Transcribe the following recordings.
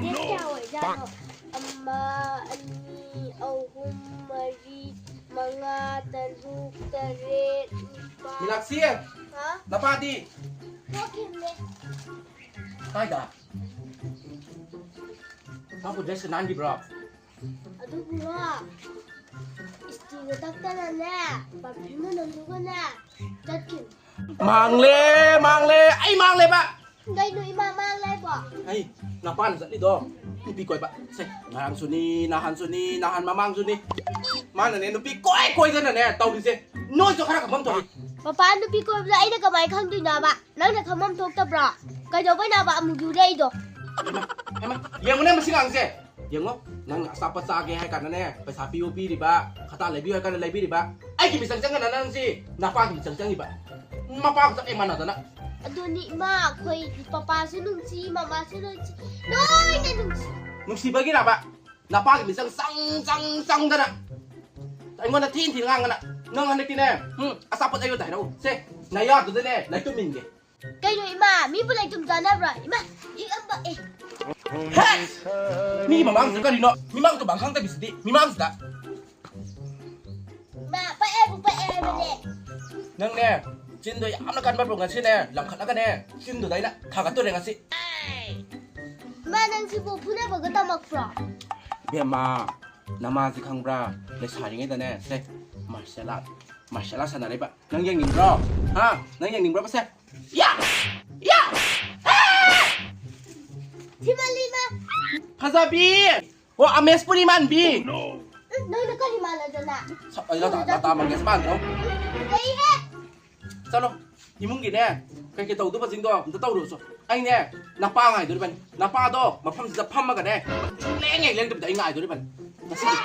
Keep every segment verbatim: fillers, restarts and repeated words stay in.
Date ꯀꯌꯥ ꯑꯣꯏꯖꯥꯠꯅꯣ? ꯑꯃ, ꯑꯅꯤ, ꯑꯍꯨꯝ, ꯃꯔꯤ, ꯃꯉꯥ, ꯇꯔꯨꯛ, ꯇꯔꯦꯠ, ꯅꯤꯄꯥꯜ꯫ ꯃꯤꯅꯥꯛꯁꯤ! ꯍꯥ? ꯅꯄꯥꯗꯤ? ꯊꯣꯛꯈꯤꯕꯅꯦ꯫ ꯀꯥꯏꯗ? ꯃꯥꯕꯨ ꯗ꯭ꯔꯦꯁ ꯅꯥꯟꯈꯤꯕ꯭ꯔꯣ? ꯑꯗꯨꯕꯨꯔꯣ, ꯏꯁꯇꯤꯒ ꯇꯛꯇꯅꯅꯦ, ꯄꯔꯐ꯭ꯌꯨꯝ ꯃꯅꯝꯗꯨꯒꯅꯦ ꯆꯠꯈꯤꯕꯅꯦ꯫ ꯃꯥꯡꯂꯦ, ꯃꯥꯡꯂꯦ, ꯑꯩ ꯃꯥꯡꯂꯦꯕ꯫ ꯀꯩꯅꯣ ꯏꯃꯥ ꯃꯥꯡꯂꯦꯕꯣ? ꯑꯩ, ꯅꯄꯥꯅ ꯆꯠꯂꯤꯗꯣ ꯅꯨꯄꯤ ꯀꯣꯏꯕ꯫ ꯁꯦ, ꯉꯔꯥꯡꯁꯨꯅꯤ, ꯅꯍꯥꯟꯁꯨꯅꯤ, ꯅꯍꯥꯟ ꯃꯃꯥꯡꯁꯨꯅꯤ꯫ ꯃꯥꯅꯅꯦ ꯅꯨꯄꯤ ꯀꯣꯏ ꯀꯣꯏꯗꯅꯅꯦ ꯇꯧꯔꯤꯁꯦ꯫ ꯅꯣꯏꯁꯨ ꯈꯔ ꯈꯪꯐꯝ ꯊꯣꯛꯏ꯫ ꯄꯄꯥ ꯅꯨꯄꯤ ꯀꯣꯏꯕꯗꯣ ꯑꯩꯅ ꯀꯃꯥꯏ ꯈꯪꯗꯣꯏꯅꯣꯕ? ꯅꯪꯅ ꯈꯪꯐꯝ ꯊꯣꯛꯇꯕ꯭ꯔꯣ? ꯀꯩꯗꯧꯕꯩꯅꯣꯕ ꯑꯃꯨꯛ ꯌꯨꯔꯛꯏꯗꯣ? ꯍꯩꯃꯥ, ꯍꯩꯃꯥ, ꯌꯦꯡꯉꯨꯅꯦ ꯃꯁꯤ ꯑꯉꯥꯡꯁꯦ꯫ ꯌꯦꯡꯉꯣ, ꯅꯪ ꯑꯆꯥꯄꯣꯠ ꯆꯥꯒꯦ ꯍꯥꯏ ꯀꯥꯟꯗꯅꯦ, ꯄꯩꯁꯥ ꯄꯤꯌꯨ ꯄꯤꯔꯤꯕ, ꯈꯇꯥ ꯂꯩꯕꯤꯌꯨ ꯍꯥꯏ ꯀꯥꯟꯗ ꯂꯩꯕꯤꯔꯤꯕ꯫ ꯑꯩꯒꯤ ꯃꯤꯆꯪ ꯆꯪꯉꯅ ꯅꯪꯁꯤ ꯅꯄꯥꯒꯤ ꯃꯤꯆꯪ ꯆꯪꯉꯤꯕ꯫ ꯃꯄꯥꯒ ꯆꯞ ꯍꯦꯛ ꯃꯥꯟꯅꯗꯅ꯫ ꯑꯗꯨꯅꯤ ꯏꯃꯥ, ꯑꯩꯈꯣꯏ ꯄꯄꯥꯁꯨ ꯅꯨꯡꯁꯤ, ꯃꯃꯥꯁꯨ ꯅꯨꯡꯁꯤ, ꯂꯣꯏꯅ ꯅꯨꯡꯁꯤ꯫ ꯅꯨꯡꯁꯤꯕꯒꯤꯔꯕ? ꯅꯄꯥꯒꯤ ꯃꯤꯆꯪ ꯆꯪ, ꯆꯪ, ꯆꯪꯗꯅ ꯑꯩꯉꯣꯟꯗ ꯊꯤꯅ ꯊꯤꯅ ꯉꯥꯡꯒꯅ꯫ ꯅꯪ ꯍꯟꯗꯛꯇꯤꯅꯦ, ꯎꯝ, ꯑꯆꯥꯄꯣꯠ ꯑꯩꯉꯣꯟꯗ ꯍꯥꯏꯔꯛꯎ꯫ ꯁꯦ, ꯅꯌꯥꯗꯨꯗꯅꯦ ꯂꯩꯇꯨꯝ ꯏꯟꯒꯦ꯫ ꯀꯩꯅꯣ ꯏꯃꯥ, ꯃꯤꯕꯨ ꯂꯩꯇꯨꯝ ꯆꯥꯅꯕ꯭ꯔꯣ? ꯏꯃꯥ, ꯏ ꯑꯝꯕ ꯑꯦ꯫ ꯍꯦ! ꯃꯤꯒꯤ ꯃꯃꯥꯡꯁꯤꯗ ꯀꯔꯤꯅꯣ? ꯃꯤꯃꯥꯡ ꯇꯨꯃꯥꯡ ꯈꯪꯗꯕꯤꯁꯤꯗꯤ, ꯃꯤꯃꯥꯡꯁꯤꯗ꯫ ꯏꯃꯥ, ꯄꯛꯑꯦꯕꯨ ꯄꯛꯑꯦ ꯍꯥꯏꯕꯅꯦ꯫ ꯅꯪꯅꯦ, ꯆꯤꯟꯗꯣ ꯌꯥꯝꯅ ꯀꯟꯕ ꯉꯁꯤꯅꯦ, ꯂꯪꯈꯠꯂꯒꯅꯦ, ꯆꯤꯟꯗꯨꯗ ꯑꯩꯅ ꯊꯥꯒꯠꯇꯣꯔꯦ ꯉꯁꯤ꯫ ꯏꯃꯥ, ꯅꯪ ꯁꯤꯕꯨ ꯐꯨꯅꯕꯒ ꯇꯝꯃꯛꯄ꯭ꯔꯣ? ꯏꯕꯦꯝꯃ, ꯅꯃꯥꯁꯤ ꯈꯪꯕ꯭ꯔꯥ? ꯂꯩꯁꯥꯔꯤꯉꯩꯗꯅꯦ, ꯁꯦ, martial art, martial art ꯁꯥꯟꯅꯔꯛꯏꯕ꯫ ꯅꯪ ꯌꯦꯡꯅꯤꯡꯕ꯭ꯔꯣ? ꯍꯥ? ꯅꯪ ꯌꯦꯡꯅꯤꯡꯕ꯭ꯔꯣ? ꯁꯦ, ꯌꯥ! ꯌꯥ! ꯊꯤꯃꯜꯂꯤ ꯏꯃꯥ! ꯐꯖꯕꯤ! ꯑꯣ, ꯑꯃꯦꯁꯄꯨꯔꯤ ꯃꯥꯟꯕꯤ! ꯎꯝ, ꯅꯪꯅ ꯀꯔꯤ ꯃꯥꯜꯂꯗꯅ? ꯁꯛ ꯑꯩ ꯂꯇꯥ, ꯂꯇꯥ ꯃꯪꯒꯦꯁ ꯃꯥꯟꯗ꯭ꯔꯣ? ꯂꯩꯍꯦ! ꯆꯠꯂꯣ, ꯏꯃꯨꯡꯒꯤꯅꯦ, ꯀꯩꯀꯩ ꯇꯧꯗꯕꯁꯤꯡꯗꯣ ꯑꯝꯇ ꯇꯧꯔꯨꯆꯣ꯫ ꯑꯩꯅꯦ, ꯅꯄꯥ ꯉꯥꯏꯗꯣꯔꯤꯕꯅꯤ꯫ ꯅꯄꯥꯗꯣ ꯃꯐꯝꯁꯤꯗ ꯐꯝꯃꯒꯅꯦ, ꯁꯨꯡꯂꯦꯡ ꯍꯦꯛ ꯂꯦꯡꯗꯕꯤꯗ ꯑꯩ ꯉꯥꯏꯗꯣꯔꯤꯕꯅꯤ꯫ ꯉꯁꯤꯗꯤ꯫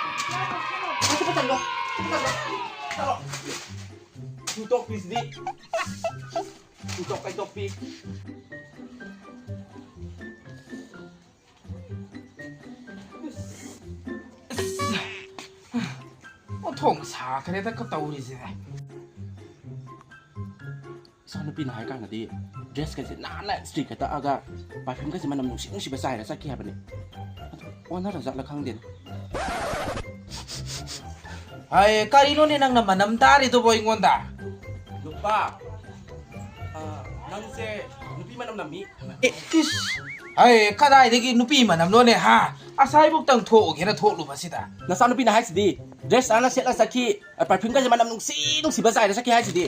ꯉꯁꯤ ꯄꯨꯁꯜꯂꯣ, ꯄꯨꯁꯜꯂꯣ꯫ ꯆꯠꯂꯣ꯫ ꯇꯤꯡꯇꯣꯛꯄꯤꯁꯤꯗꯤ꯫ ꯇꯤꯡꯇꯣꯛ ꯀꯩꯇꯣꯛꯄꯤ꯫ ꯑꯁ! ꯑꯣꯟꯊꯣꯛꯅ ꯁꯥꯈ꯭ꯔꯦꯗ ꯇꯧꯔꯤꯁꯦ꯫ ꯏꯆꯥ ꯅꯨꯄꯤꯅ ꯍꯥꯏ ꯀꯥꯟꯗꯗꯤ ꯗ꯭ꯔꯦꯁꯀꯁꯦ ꯅꯥꯟꯅ ꯏꯁꯇ꯭ꯔꯤꯒ ꯇꯛꯑꯒ ꯄꯔꯐ꯭ꯌꯨꯝꯒꯁꯦ ꯃꯅꯝ ꯅꯨꯡꯁꯤ ꯅꯨꯡꯁꯤꯕ ꯆꯥꯏꯔ ꯆꯠꯈꯤ ꯍꯥꯏꯕꯅꯤ꯫ ꯑꯗꯨ ꯑꯣꯟꯅꯔ ꯖꯥꯠꯂ ꯈꯪꯗꯦꯅꯦ꯫ ꯍꯥꯏ, ꯀꯔꯤꯅꯣꯅꯦ ꯅꯪꯅ ꯃꯅꯝ ꯇꯥꯔꯤꯗꯨꯕꯣ ꯑꯩꯉꯣꯟꯗ? ꯅꯨꯄꯥ, ꯑ, ꯅꯪꯁꯦ ꯅꯨꯄꯤ ꯃꯅꯝ ꯅꯝꯃꯤ꯫ ꯑꯦ, ꯏꯁ! ꯍꯥꯏ, ꯀꯗꯥꯏꯗꯒꯤ ꯅꯨꯄꯤ ꯃꯅꯝꯅꯣꯅꯦ, ꯍꯥ? ꯑꯁꯥꯏꯕꯨꯛꯇꯪ ꯊꯣꯛꯎꯒꯦꯅ ꯊꯣꯛꯂꯨꯕꯁꯤꯗ꯫ ꯅꯆꯥꯅꯨꯄꯤꯅ ꯍꯥꯏꯁꯤꯗꯤ, ꯗ꯭ꯔꯦꯁ ꯅꯥꯟꯅ ꯁꯦꯠꯂ ꯆꯠꯈꯤ, ꯑ, ꯄꯔꯐ꯭ꯌꯨꯝꯒꯁꯦ ꯃꯅꯝ ꯅꯨꯡꯁꯤ ꯅꯨꯡꯁꯤꯕ ꯆꯥꯏꯔ ꯆꯠꯈꯤ ꯍꯥꯏꯁꯤꯗꯤ꯫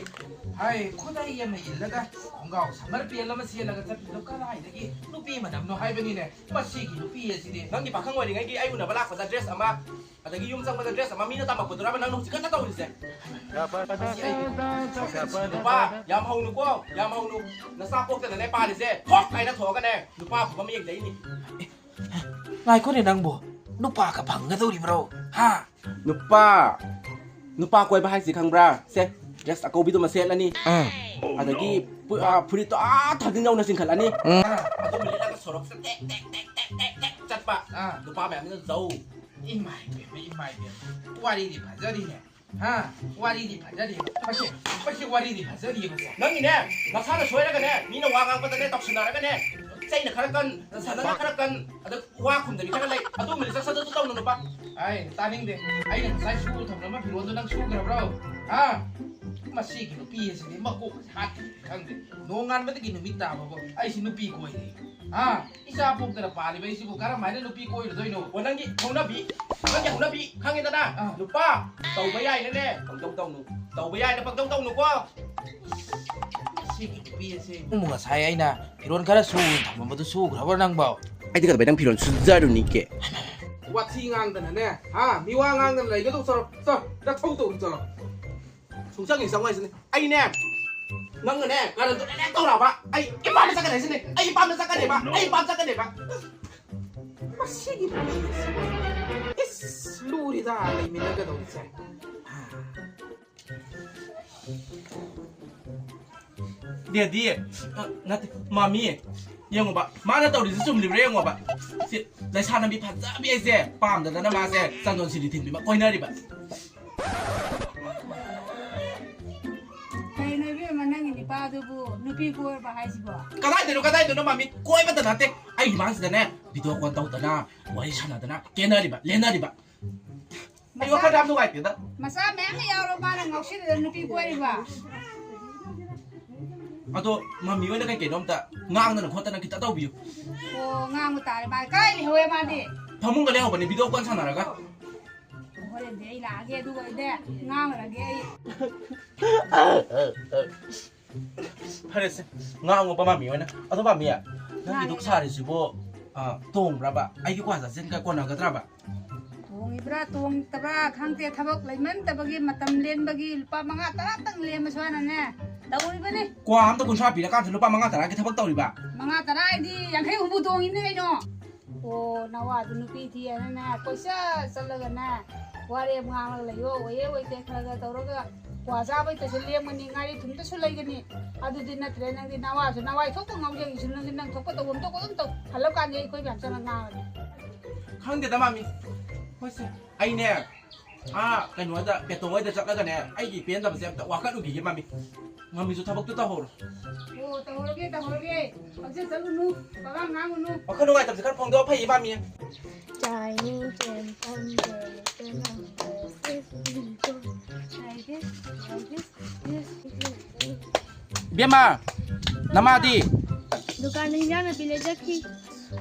ꯍꯥꯏ, ꯈꯨꯗꯩ ꯑꯃ ꯏꯜꯂꯒ, ꯈꯣꯡꯒ꯭ꯔꯥꯎ ꯁꯝꯃꯔ ꯄꯦꯟ ꯑꯃ ꯁꯦꯠꯂꯒ ꯆꯠꯄꯗꯣ ꯀꯗꯥꯏꯗꯒꯤ ꯅꯨꯄꯤ ꯃꯅꯝꯅꯣ ꯍꯥꯏꯕꯅꯤꯅꯦ? ꯃꯁꯤꯒꯤ ꯅꯨꯄꯤ ꯑꯁꯤꯗꯤ꯫ ꯅꯪꯒꯤ ꯄꯥꯈꯪ ꯑꯣꯏꯔꯤꯉꯩꯒꯤ ꯑꯩ ꯎꯅꯕ ꯂꯥꯛꯄꯗ ꯗ꯭ꯔꯦꯁ ꯑꯃ, ꯑꯗꯒꯤ ꯌꯨꯝ ꯆꯪꯕꯗ ꯗ꯭ꯔꯦꯁ ꯑꯃ ꯃꯤꯅ ꯇꯝꯃꯛꯄꯗꯨꯔꯕ ꯅꯪꯅ ꯍꯧꯖꯤꯛ ꯀꯟꯅ ꯇꯧꯔꯤꯁꯦ? ꯃꯁꯤ ꯑꯩ ꯅꯨꯄꯥ, ꯌꯥꯝ ꯍꯧꯅꯨꯀꯣ, ꯌꯥꯝ ꯍꯧꯅꯨ꯫ ꯅꯆꯥ ꯄꯣꯛꯇꯅꯅꯦ ꯄꯥꯜꯂꯤꯁꯦ, ꯊꯣꯛ ꯍꯥꯏꯅ ꯊꯣꯛꯑꯒꯅꯦ ꯅꯨꯄꯥ ꯐꯨꯕ ꯑꯃ ꯌꯦꯡꯖꯩꯅꯤ꯫ ꯉꯥꯏꯈꯣꯅꯦ ꯅꯪꯕꯨ, ꯅꯨꯄꯥꯒ ꯐꯪꯒꯗꯧꯔꯤꯕ꯭ꯔꯣ? ꯍꯥ? ꯅꯨꯄꯥ, ꯅꯨꯄꯥ ꯀꯣꯏꯕ ꯍꯥꯏꯁꯤ ꯈꯪꯕ꯭ꯔꯥ? ꯁꯦ, ꯗ꯭ꯔꯦꯁ ꯑꯀꯧꯕꯤꯗꯨꯃ ꯁꯦꯠꯂꯅꯤ꯫ ꯑꯥ꯫ ꯑꯗꯒꯤ ꯄꯨ-, ꯑꯥ, ꯐꯨꯔꯤꯠꯇꯣ ꯑꯥ ꯊꯥꯖꯤꯟ ꯌꯧꯅ ꯆꯤꯡꯈꯠꯂꯅꯤ꯫ ꯎꯝ꯫ ꯑꯗꯨ ꯂꯤꯠꯂꯒ ꯁꯣꯔꯣꯛꯁꯤꯗ ꯇꯦꯛ, ꯇꯦꯛ, ꯇꯦꯛ, ꯇꯦꯛ, ꯇꯦꯛ ꯆꯠꯄ꯫ ꯑꯥ꯫ ꯅꯨꯄꯥ ꯃꯌꯥꯝꯁꯤꯅ ꯖꯧ꯫ ꯏꯃꯥꯏ ꯄꯦꯝꯃ, ꯏꯃꯥꯏ ꯄꯦꯝꯃ꯫ ꯋꯥꯔꯤꯗꯤ ꯐꯖꯔꯤꯅꯦ꯫ ꯍꯥ? ꯋꯥꯔꯤꯗꯤ ꯐꯖꯔꯤꯕ꯫ ꯃꯁꯤ, ꯃꯁꯤ ꯋꯥꯔꯤꯗꯤ ꯐꯖꯔꯤꯕꯀꯣ꯫ ꯅꯪꯒꯤꯅꯦ, ꯅꯁꯥꯅ ꯁꯣꯏꯔꯒꯅꯦ, ꯃꯤꯅ ꯋꯥ ꯉꯥꯡꯕꯗꯅꯦ, ꯇꯧꯁꯤꯟꯅꯔꯒꯅꯦ, ꯆꯩꯅ ꯈꯔ ꯀꯟ, ꯁꯟꯗꯅ ꯈꯔ ꯀꯟ, ꯑꯗ ꯋꯥ ꯈꯨꯝꯗꯕꯤ ꯈꯔ ꯂꯩ꯫ ꯑꯗꯨꯒꯨꯝꯕꯗꯤ ꯆꯠ, ꯆꯠ, ꯆꯠ ꯇꯧꯅꯨ, ꯅꯨꯄꯥ꯫ ꯑꯩ ꯇꯥꯅꯤꯡꯗꯦ꯫ ꯑꯩꯅ ꯉꯁꯥꯏ ꯁꯨꯔ ꯊꯝꯂꯝꯕ ꯐꯤꯔꯣꯜꯗꯣ ꯅꯪ ꯁꯨꯈ꯭ꯔꯕ꯭ꯔꯣ? ꯍꯥ? ꯃꯁꯤꯒꯤ ꯅꯨꯄꯤ ꯑꯁꯤꯗꯤ ꯃꯀꯣꯛ ꯑꯁꯤ ꯍꯥꯠꯈꯤꯅꯤ ꯈꯪꯗꯦ꯫ ꯅꯣꯡꯉꯥꯟꯕꯗꯒꯤ ꯅꯨꯃꯤꯠ ꯇꯥꯕꯕꯨ ꯑꯩꯁꯤ ꯅꯨꯄꯤ ꯀꯣꯏꯔꯦ꯫ ꯍꯥ? ꯏꯆꯥ ꯄꯣꯛꯇꯅ ꯄꯥꯜꯂꯤꯕ ꯑꯩꯁꯤꯕꯨ ꯀꯔꯝ ꯍꯥꯏꯅ ꯅꯨꯄꯤ ꯀꯣꯏꯔꯨꯗꯣꯏꯅꯣ? ꯑꯣ, ꯅꯪꯒꯤ ꯍꯧꯅꯕꯤ, ꯅꯪꯒꯤ ꯍꯧꯅꯕꯤ ꯈꯪꯉꯦꯗꯅ? ꯑꯥ꯫ ꯅꯨꯄꯥ, ꯇꯧꯕ ꯌꯥꯏꯅꯅꯦ, ꯄꯪꯇꯧ ꯇꯧꯅꯨ꯫ ꯇꯧꯕ ꯌꯥꯏꯅ ꯄꯪꯇꯧ ꯇꯧꯅꯨꯀꯣ꯫ ꯁꯤꯒꯤ ꯅꯨꯄꯤ ꯑꯁꯦ꯫ ꯅꯪꯕꯨ ꯉꯁꯥꯏ ꯑꯩꯅ ꯐꯤꯔꯣꯜ ꯈꯔ ꯁꯨ ꯊꯝꯃꯝꯕꯗꯨ ꯁꯨꯈ꯭ꯔꯕ꯭ꯔꯣ ꯅꯪꯕꯣ? ꯑꯩꯗꯤ ꯀꯩꯗꯧꯕꯩ ꯅꯪ ꯐꯤꯔꯣꯜ ꯁꯨꯖꯔꯨꯅꯤꯒꯦ? ꯋꯥꯊꯤ ꯉꯥꯡꯗꯅꯅꯦ, ꯍꯥ? ꯃꯤꯋꯥ ꯉꯥꯡꯗꯅ ꯂꯩꯒꯗꯧ ꯆꯠꯂꯣ꯫ ꯆꯠꯂꯣ, ꯅꯊꯧ ꯇꯧꯔꯨ ꯆꯠꯂꯣ꯫ ꯁꯨꯡꯆꯪ ꯍꯦꯛ ꯆꯪꯉꯣꯏꯁꯤꯅꯦ꯫ ꯑꯩꯅꯦ, ꯅꯪꯅꯅꯦ, ꯀꯔꯟꯗꯣ ꯂꯦꯂꯦ ꯇꯧꯔꯛꯑꯕ꯫ ꯑꯩ ꯏꯄꯥꯝꯗ ꯆꯠꯀꯅꯤ ꯍꯥꯏꯁꯤꯅꯦ꯫ ꯑꯩ ꯏꯄꯥꯝꯗ ꯆꯠꯀꯅꯦꯕ꯫ ꯑꯩ ꯏꯄꯥꯝ ꯆꯠꯀꯅꯦꯕ꯫ ꯃꯁꯤꯒꯤ ꯅꯨꯄꯤ ꯑꯁꯤ꯫ ꯏꯁ, ꯂꯨꯔꯤꯗ ꯂꯩꯃꯤꯟꯅꯒꯗꯧꯔꯤꯁꯦ꯫ ꯗꯦꯗꯤ, ꯑ, ꯅꯠꯇꯦ, ꯃꯥꯃꯤ, ꯌꯦꯡꯉꯣꯕ, ꯃꯥꯅ ꯇꯧꯔꯤꯁꯤ ꯆꯨꯝꯂꯤꯕ꯭ꯔꯥ ꯌꯦꯡꯉꯣꯕ꯫ ꯁꯤ ꯂꯩꯁꯥꯅꯕꯤ ꯐꯖꯕꯤ ꯑꯩꯁꯦ ꯄꯥꯝꯗꯗꯅ ꯃꯥꯁꯦ ꯆꯟꯗꯣꯟ ꯁꯤꯔꯤ ꯊꯤꯟꯕꯤ ꯑꯃ ꯀꯣꯏꯅꯔꯤꯕ꯫ ꯀꯩꯅꯣ ꯏꯕꯦꯝꯃ, ꯅꯪꯒꯤꯗꯤ ꯅꯨꯄꯥꯗꯨꯕꯨ ꯅꯨꯄꯤ ꯀꯣꯏꯔꯕ ꯍꯥꯏꯁꯤꯕꯣ? ꯀꯗꯥꯏꯗꯅꯣ, ꯀꯗꯥꯏꯗꯅꯣ, ꯃꯥꯃꯤ? ꯀꯣꯏꯕꯇ ꯅꯠꯇꯦ, ꯑꯩꯒꯤ ꯃꯥꯡꯁꯤꯗꯅꯦ, ꯚꯤꯗꯤꯑꯣ ꯀꯣꯜ ꯇꯧꯗꯅ, ꯋꯥꯔꯤ ꯁꯥꯟꯅꯗꯅ, ꯀꯦꯅꯔꯤꯕ, ꯂꯦꯟꯅꯔꯤꯕ꯫ ꯑꯩ ꯋꯥꯈꯜ ꯌꯥꯝ ꯅꯨꯡꯉꯥꯏꯇꯦꯗ꯫ ꯃꯆꯥ ꯃꯌꯥꯝ ꯑꯃ ꯌꯥꯎꯔ ꯃꯥꯅ ꯉꯥꯎꯁꯤꯜꯂꯗꯅ ꯅꯨꯄꯤ ꯀꯣꯏꯔꯤꯕ꯫ ꯑꯗꯣ ꯃꯃꯤ ꯍꯣꯏꯅ ꯀꯩ ꯀꯩꯅꯣ ꯑꯝꯇ ꯉꯥꯡꯗꯅ ꯈꯣꯠꯇꯅ ꯈꯤꯇ ꯇꯧꯕꯤꯌꯨ꯫ ꯑꯣ, ꯉꯥꯡꯕ ꯇꯥꯔꯦ꯫ ꯃꯥ ꯀꯥꯏ ꯂꯩꯍꯧꯋꯦ ꯃꯥꯗꯤ? ꯐꯃꯨꯡꯗ ꯂꯩꯍꯧꯕꯅꯦ, ꯚꯤꯗꯤꯑꯣ ꯀꯣꯜ ꯁꯥꯟꯅꯔꯒ꯫ ꯍꯣꯔꯦꯟꯗꯤ ꯑꯩ ꯂꯥꯛꯑꯒꯦ, ꯑꯗꯨꯒ ꯑꯩꯗꯤ ꯉꯥꯡꯉꯨꯔꯒꯦ ꯑꯩ꯫ ꯐꯔꯦꯁꯦ, ꯉꯥꯡꯉꯣꯕ ꯃꯃꯤ ꯍꯣꯏꯅ꯫ ꯑꯗꯣ ꯃꯃꯤ, ꯅꯪꯒꯤ ꯗꯨꯛ ꯉꯥꯡꯉꯦ꯫ ꯁꯥꯔꯤꯁꯤꯕꯨ, ꯑ, ꯇꯣꯡꯕ꯭ꯔꯕ? ꯑꯩꯒꯤ ꯀ꯭ꯋꯥ ꯆꯥꯁꯤꯟꯒ ꯀꯣꯟꯅꯒꯗ꯭ꯔꯕ? ꯇꯣꯡꯉꯤꯕ꯭ꯔꯥ ꯇꯣꯡꯗꯕ꯭ꯔꯥ ꯈꯪꯗꯦ, ꯊꯕꯛ ꯂꯩꯃꯟꯗꯕꯒꯤ, ꯃꯇꯝ ꯂꯦꯟꯕꯒꯤ ꯂꯨꯄꯥ ꯃꯉꯥ ꯇꯔꯥꯇꯪ ꯂꯦꯝꯕꯁꯨ ꯍꯥꯟꯅꯅꯦ ꯇꯧꯔꯤꯕꯅꯤ꯫ ꯀ꯭ꯋꯥ ꯑꯝꯇ ꯀꯨꯟꯊ꯭ꯔꯥ ꯄꯤꯔꯀꯥꯟꯁꯤꯗ ꯂꯨꯄꯥ ꯃꯉꯥ ꯇꯔꯥꯒꯤ ꯊꯕꯛ ꯇꯧꯔꯤꯕ? ꯃꯉꯥ ꯇꯔꯥ ꯍꯥꯏꯗꯤ ꯌꯥꯡꯈꯩ ꯍꯨꯝꯐꯨ ꯇꯣꯡꯉꯤꯕꯅꯤ ꯀꯩꯅꯣ꯫ ꯑꯣ, ꯅꯋꯥꯗꯨ ꯅꯨꯄꯤ ꯊꯤꯌꯦꯅꯅꯦ ꯀꯣꯏꯆꯠ ꯆꯠꯂꯒꯅꯦ, ꯋꯥꯔꯦꯝ ꯉꯥꯡꯂꯒ ꯂꯩꯌꯣ, ꯑꯣꯏꯌꯦ ꯑꯣꯏꯗꯦ ꯈꯔ ꯈꯔ ꯇꯧꯔꯒ ꯀ꯭ꯋꯥ ꯆꯥꯕꯩꯗꯁꯨ ꯂꯦꯝꯒꯅꯤ, ꯉꯥꯔꯤ ꯊꯨꯝꯗꯁꯨ ꯂꯩꯒꯅꯤ꯫ ꯑꯗꯨꯗꯤ ꯅꯠꯇ꯭ꯔꯦ, ꯅꯪꯗꯤ ꯅꯋꯥꯁꯨ ꯅꯋꯥꯏ ꯊꯣꯛꯄ ꯉꯥꯎꯖꯩꯁꯨ, ꯅꯪꯗꯤ ꯅꯪ ꯊꯣꯛꯄ ꯇꯧꯐꯝ ꯊꯣꯛꯄ ꯑꯗꯨꯝ ꯇꯧ꯫ ꯍꯜꯂꯛꯀꯥꯟꯗ ꯑꯩꯈꯣꯏ ꯃꯌꯥꯝ ꯆꯪꯉ ꯉꯥꯡꯉꯒꯦ꯫ ꯈꯪꯗꯦꯗ ꯃꯥꯃꯤ, ꯍꯣꯏꯁꯦ, ꯑꯩꯅꯦ, ꯑꯥ, ꯀꯩꯅꯣꯗ, ꯄꯦꯇꯣ ꯍꯣꯏꯗ ꯆꯠꯂꯒꯅꯦ, ꯑꯩꯒꯤ ꯄꯦꯟꯗꯕꯁꯦ ꯑꯝꯇ ꯋꯥꯀꯠꯂꯨꯈꯤꯒꯦ ꯃꯥꯃꯤ꯫ ꯃꯥꯃꯤꯁꯨ ꯊꯕꯛꯇꯨ ꯇꯧꯍꯧꯔꯣ꯫ ꯑꯣ, ꯇꯧꯍꯧꯔꯒꯦ, ꯇꯧꯍꯧꯔꯒꯦ꯫ ꯄꯪꯆꯠ ꯆꯠꯂꯨꯅꯨ, ꯄꯉꯥꯡ ꯉꯥꯡꯉꯨꯅꯨ꯫ ꯋꯥꯈꯜ ꯅꯨꯡꯉꯥꯏꯇꯕꯁꯦ ꯈꯔ ꯐꯣꯡꯗꯣꯛꯑ ꯐꯩꯌꯦ ꯃꯥꯃꯤ꯫ Chinese and Punjabi and English. ꯏꯕꯦꯝꯃ, ꯅꯃꯥꯗꯤ? ꯗꯨꯀꯥꯟꯗ ꯍꯤꯟꯖꯥꯡ ꯅꯥꯄꯤ ꯂꯩꯖꯈꯤ꯫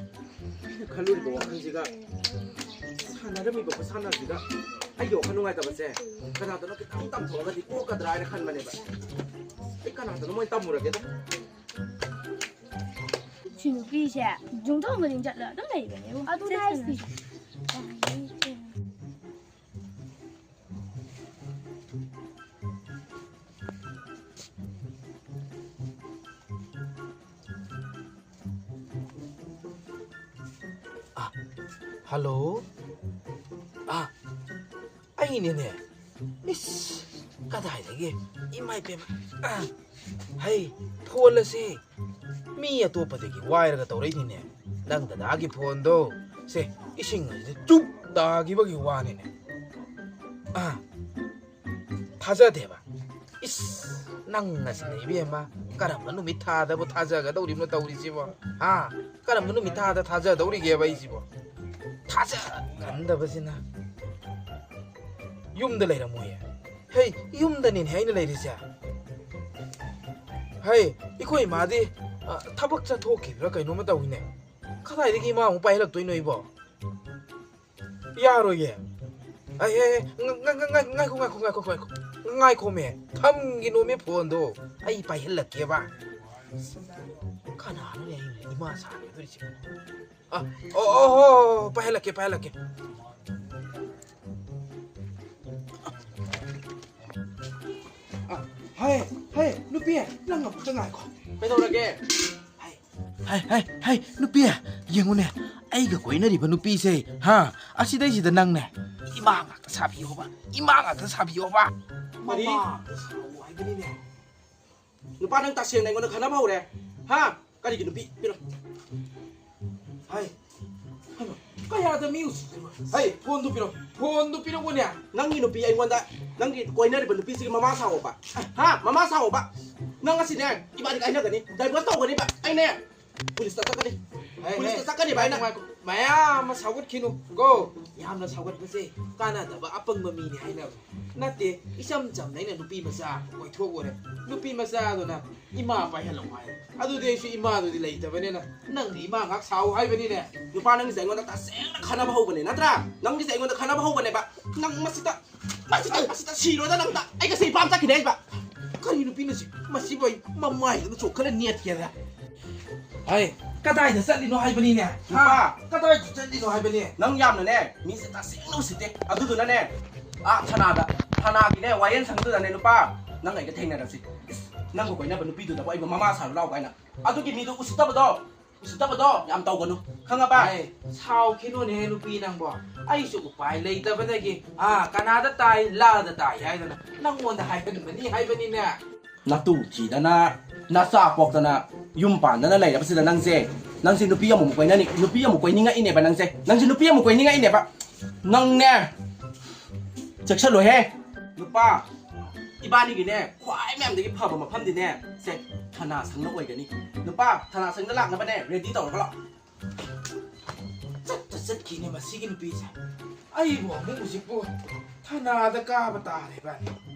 ꯑꯩꯅ ꯈꯜꯂꯨꯔꯤꯕ ꯋꯥꯈꯜꯁꯤꯒ, ꯁꯥꯟꯅꯔꯝꯃꯤꯕ ꯈꯨꯠꯁꯥꯟꯅꯁꯤꯒ, ꯑꯩꯒꯤ ꯋꯥꯈꯜ ꯅꯨꯡꯉꯥꯏꯇꯕꯁꯦ ꯀꯅꯥꯗꯅꯣ ꯈꯤꯇꯪ ꯇꯝꯊꯣꯛꯑꯒꯗꯤ ꯀꯣꯛꯀꯗ꯭ꯔꯥ ꯍꯥꯏꯅ ꯈꯟꯕꯅꯦꯕ꯫ ꯑꯩ ꯀꯅꯥꯗꯅꯣ ꯃꯣꯏ ꯇꯝꯃꯨꯔꯒꯦꯗ꯫ ꯁꯤ ꯅꯨꯄꯤꯁꯦ ꯌꯨꯝꯊꯣꯡ ꯈꯨꯗꯤꯡ ꯆꯠꯂ ꯑꯗꯨꯝ ꯂꯩꯕꯅꯦꯕꯨ꯫ ꯑꯗꯨꯅꯦ ꯍꯥꯏꯁꯦ꯫ ꯑ, ꯍꯜꯂꯣ꯫ ꯑ, ꯑꯩꯅꯤꯅꯦ꯫ ꯏꯁ, ꯀꯗꯥꯏꯗꯒꯤ? ꯏꯃꯥ ꯏꯄꯦꯝꯃ꯫ ꯑ, ꯍꯩ, ꯐꯣꯟ ꯑꯁꯤ ꯃꯤ ꯑꯇꯣꯞꯄꯗꯒꯤ ꯋꯥꯏꯔꯒ ꯇꯧꯔꯛꯏꯅꯤꯅꯦ꯫ ꯅꯪ ꯗꯗꯥꯒꯤ ꯐꯣꯟꯗꯣ, ꯁꯦ, ꯏꯁꯤꯡ ꯑꯁꯤꯗ ꯆꯨꯞ ꯇꯥꯈꯤꯕꯒꯤ ꯋꯥꯅꯤꯅꯦ꯫ ꯑ, ꯊꯥꯖꯗꯦꯕ꯫ ꯏꯁ, ꯅꯪ ꯑꯁꯤꯅ ꯏꯕꯦꯝꯃ, ꯀꯔꯝꯕ ꯅꯨꯃꯤꯠ ꯊꯥꯗꯕꯨ ꯊꯥꯖꯒꯗꯧꯔꯤꯕꯅꯣ ꯇꯧꯔꯤꯁꯤꯕꯣ? ꯍꯥ? ꯀꯔꯝꯕ ꯅꯨꯃꯤꯠ ꯊꯥꯗ ꯊꯥꯖꯗꯧꯔꯤꯒꯦꯕ ꯑꯩꯁꯤꯕꯣ? ꯊꯥꯖ ꯉꯝꯗꯕꯁꯤꯅ꯫ ꯌꯨꯝꯗ ꯂꯩꯔꯝꯃꯣꯏꯌꯦ꯫ ꯍꯩ, ꯌꯨꯝꯗꯅꯤꯅꯦ ꯑꯩꯅ ꯂꯩꯔꯤꯁꯦ꯫ ꯍꯩ, ꯑꯩꯈꯣꯏ ꯏꯃꯥꯗꯤ, ꯑ, ꯊꯕꯛ ꯆꯠꯊꯣꯛꯈꯤꯕ꯭ꯔꯥ ꯀꯩꯅꯣꯝꯃ ꯇꯧꯋꯤꯅꯦ꯫ ꯀꯗꯥꯏꯗꯒꯤ ꯏꯃꯥ ꯑꯃꯨꯛ ꯄꯥꯏꯍꯜꯂꯛꯇꯣꯏꯅꯣ ꯑꯩꯕꯣ? ꯌꯥꯔꯣꯏꯌꯦ꯫ ꯑꯩ, ꯑꯩ, ꯑꯩ, ꯉ-, ꯉ-, ꯉ-, ꯉ-, ꯉꯥꯏꯈꯣ, ꯉꯥꯏꯈꯣ, ꯉꯥꯏꯈꯣ, ꯉꯥꯏꯈꯣ, ꯉꯥꯏꯈꯣ꯫ ꯉꯥꯏꯈꯣꯃꯦ꯫ ꯊꯝꯈꯤꯅꯣꯃꯦ ꯐꯣꯟꯗꯣ꯫ ꯑꯩ ꯄꯥꯏꯍꯜꯂꯛꯀꯦꯕ꯫ ꯀꯅꯥꯅꯣꯅꯦ ꯑꯩ ꯏꯃꯥ ꯁꯥꯒꯦ ꯇꯧꯔꯤꯁꯦ? ꯑ, ꯑꯣ, ꯑꯣ, ꯍꯣ, ꯍꯣ, ꯄꯥꯏꯍꯜꯂꯛꯀꯦ, ꯄꯥꯏꯍꯜꯂꯛꯀꯦ꯫ ꯑ, ꯍꯥꯏ, ꯍꯥꯏ, ꯅꯨꯄꯤ, ꯅꯪ ꯑꯃꯨꯛꯇ ꯉꯥꯏꯈꯣ꯫ ꯀꯩꯗꯧꯔꯒꯦ? ꯍꯥꯏ, ꯍꯥꯏ, ꯍꯥꯏ, ꯍꯥꯏ, ꯅꯨꯄꯤ, ꯌꯦꯡꯉꯨꯅꯦ, ꯑꯩꯒ ꯀꯣꯏꯅꯔꯤꯕ ꯅꯨꯄꯤꯁꯦ, ꯍꯥ, ꯑꯁꯤꯗꯩꯁꯤꯗ ꯅꯪꯅꯦ, ꯏꯃꯥ ꯉꯥꯛꯇ ꯁꯥꯕꯤꯌꯣꯕ, ꯏꯃꯥ ꯉꯥꯛꯇ ꯁꯥꯕꯤꯌꯣꯕ꯫ ꯀꯔꯤ? ꯃꯃꯥ ꯉꯥꯛꯇ ꯁꯥꯎ ꯍꯥꯏꯕꯅꯤꯅꯦ꯫ ꯅꯨꯄꯥ, ꯅꯪ ꯇꯁꯦꯡꯅ ꯑꯩꯉꯣꯟꯗ ꯈꯟꯅꯕ ꯍꯧꯔꯦ? ꯍꯥ? ꯀꯔꯤꯒꯤ ꯅꯨꯄꯤ? ꯄꯤꯔꯣ꯫ ꯍꯥꯏ꯫ ꯍꯩꯃꯥ, ꯀꯌꯥꯗ ꯃꯤ ꯎꯁꯤꯠꯇ꯭ꯔꯤꯅꯣ? ꯍꯩ, ꯐꯣꯟꯗꯨ ꯄꯤꯔꯣ꯫ ꯐꯣꯟꯗꯨ ꯄꯤꯔꯛꯎꯅꯦ꯫ ꯅꯪꯒꯤ ꯅꯨꯄꯤ ꯑꯩꯉꯣꯟꯗ, ꯅꯪꯒꯤ ꯀꯣꯏꯅꯔꯤꯕ ꯅꯨꯄꯤꯁꯤꯒꯤ ꯃꯃꯥ ꯁꯥꯎꯑꯣꯕ꯫ ꯍꯥ? ꯃꯃꯥ ꯁꯥꯎꯑꯣꯕ꯫ ꯅꯪ ꯑꯁꯤꯅꯦ, ꯏꯕꯥꯅꯤ ꯀꯥꯏꯅꯒꯅꯤ꯫ ꯗꯥꯏꯚꯣꯔꯁ ꯇꯧꯒꯅꯤꯕ꯫ ꯑꯩꯅꯦ, ꯄꯨꯂꯤꯁꯇ ꯆꯠꯀꯅꯤ꯫ ꯍꯩ, ꯄꯨꯂꯤꯁꯇ ꯍꯩ, ꯆꯠꯀꯅꯤꯕ ꯑꯩꯅ꯫ ꯉꯥꯏꯈꯣ, ꯉꯥꯏꯈꯣ꯫ ꯃꯌꯥꯝ ꯑꯃ ꯁꯥꯎꯒꯠꯈꯤꯅꯨ ꯀꯣ꯫ ꯌꯥꯝꯅ ꯁꯥꯎꯒꯠꯄꯁꯦ ꯀꯥꯟꯅꯗꯕ ꯑꯄꯪꯕ ꯃꯤꯅꯤ ꯍꯥꯏꯅꯕ ꯅꯠꯇꯦ꯫ ꯏꯆꯝ ꯆꯝꯅ ꯑꯩꯅ ꯅꯨꯄꯤ ꯃꯆꯥ ꯀꯣꯏꯊꯣꯛꯎꯔꯦ꯫ ꯅꯨꯄꯤ ꯃꯆꯥꯗꯨꯅ ꯏꯃꯥ ꯄꯥꯏꯍꯜꯂꯛꯑꯣ ꯍꯥꯏ꯫ ꯑꯗꯨꯗꯤ ꯑꯩꯁꯨ ꯏꯃꯥꯗꯨꯗꯤ ꯂꯩꯇꯕꯅꯤꯅ ꯅꯪꯅ ꯏꯃꯥ ꯉꯥꯛ ꯁꯥꯎ ꯍꯥꯏꯕꯅꯤꯅꯦ꯫ ꯅꯨꯄꯥ, ꯅꯪꯒꯤꯁꯦ ꯑꯩꯉꯣꯟꯗ ꯇꯁꯦꯡꯅ ꯈꯟꯅꯕ ꯍꯧꯕꯅꯦ, ꯅꯠꯇ꯭ꯔꯥ? ꯅꯪꯒꯤꯁꯦ ꯑꯩꯉꯣꯟꯗ ꯈꯟꯅꯕ ꯍꯧꯕꯅꯦꯕ꯫ ꯅꯪ ꯃꯁꯤꯗ, ꯃꯁꯤꯗ, ꯃꯁꯤꯗ ꯁꯤꯔꯣꯗ ꯅꯪꯗ꯫ ꯑꯩ ꯉꯁꯤ ꯏꯄꯥꯝ ꯆꯠꯈꯤꯅꯦ ꯍꯥꯏꯕ꯫ ꯀꯔꯤ ꯅꯨꯄꯤꯅꯣ ꯁꯤ? ꯃꯁꯤꯕꯨ ꯑꯩ ꯃꯃꯥꯏꯗꯨꯗ ꯆꯣꯛꯈꯠꯂ ꯅꯦꯠꯀꯦꯗ꯫ ꯍꯩ, ꯀꯗꯥꯏꯗ ꯆꯠꯂꯤꯅꯣ ꯍꯥꯏꯕꯅꯤꯅꯦ? ꯍꯥ? ꯅꯨꯄꯥ! ꯀꯗꯥꯏꯗ ꯆꯠꯂꯤꯅꯣ ꯍꯥꯏꯕꯅꯦ? ꯅꯪ ꯌꯥꯝꯅꯅꯦ, ꯃꯤꯁꯦ ꯇꯁꯦꯡꯅ ꯎꯁꯤꯠꯇꯦ꯫ ꯑꯗꯨꯗꯨꯅꯅꯦ, ꯑꯥ, ꯊꯅꯥꯗ, ꯊꯅꯥꯒꯤꯅꯦ, ꯋꯥꯌꯦꯜ ꯁꯪꯗꯨꯗꯅꯦ, ꯅꯨꯄꯥ, ꯅꯪ ꯑꯩꯒ ꯊꯦꯡꯅꯔꯁꯤ꯫ ꯏꯁ, ꯅꯪꯒ ꯀꯣꯏꯅꯕ ꯅꯨꯄꯤꯗꯨꯗꯕꯨ ꯑꯩꯕꯨ ꯃꯃꯥ ꯁꯥꯔꯨ ꯂꯥꯎ ꯀꯥꯏꯅ꯫ ꯑꯗꯨꯒꯤ ꯃꯤꯗꯣ ꯎꯁꯤꯠꯇꯕꯗꯣ, ꯎꯁꯤꯠꯇꯕꯗꯣ ꯌꯥꯝ ꯇꯧꯒꯅꯨ, ꯈꯪꯉꯕ? ꯑꯦ, ꯁꯥꯎꯈꯤꯅꯨꯅꯦ, ꯅꯨꯄꯤ ꯅꯪꯕꯣ꯫ ꯑꯩꯁꯨ ꯎꯄꯥꯏ ꯂꯩꯇꯕꯗꯒꯤ, ꯑꯥ, ꯀꯅꯥꯗ ꯇꯥꯏ, ꯂꯥꯗ ꯇꯥꯏ ꯍꯥꯏꯗꯅ ꯅꯪꯉꯣꯟꯗ ꯍꯥꯏꯍꯟꯕꯅꯤ ꯍꯥꯏꯕꯅꯤꯅꯦ꯫ ꯅꯇꯨ ꯊꯤꯗꯅ, ꯅꯆꯥ ꯄꯣꯛꯇꯅ, ꯌꯨꯝ ꯄꯥꯟꯗꯅ ꯂꯩꯔꯕꯁꯤꯗ ꯅꯪꯁꯦ, ꯅꯪꯁꯦ ꯅꯨꯄꯤ ꯑꯃꯃꯨꯛ ꯀꯣꯏꯅꯅꯤ, ꯅꯨꯄꯤ ꯑꯃꯨꯛ ꯀꯣꯏꯅꯤꯡꯉꯛꯏꯅꯦꯕ ꯅꯪꯁꯦ꯫ ꯅꯪꯁꯦ ꯅꯨꯄꯤ ꯑꯃꯨꯛ ꯀꯣꯏꯅꯤꯡꯉꯛꯏꯅꯦꯕ꯫ ꯅꯪꯅꯦ, ꯆꯦꯛꯁꯜꯂꯣꯍꯦ꯫ ꯅꯨꯄꯥ, ꯏꯕꯥꯅꯤꯒꯤꯅꯦ, ꯈ꯭ꯋꯥꯏ ꯃꯌꯥꯝꯗꯒꯤ ꯐꯕ ꯃꯐꯝꯗꯤꯅꯦ, ꯁꯦ, ꯊꯅꯥ ꯁꯪꯅ ꯑꯣꯏꯒꯅꯤ꯫ ꯅꯨꯄꯥ, ꯊꯅꯥ ꯁꯪꯗ ꯂꯥꯛꯅꯕꯅꯦ, ready ꯇꯧꯔꯒ ꯂꯥꯛꯑꯣ꯫ ꯆꯠꯇ ꯆꯠꯈꯤꯅꯦ ꯃꯁꯤꯒꯤ ꯅꯨꯄꯤꯁꯦ꯫ ꯑꯩꯕꯨ ꯑꯃꯨꯛ ꯍꯧꯖꯤꯛꯄꯨ ꯊꯅꯥꯗ ꯀꯥꯕ ꯇꯥꯔꯦ ꯏꯕꯥꯅꯤ꯫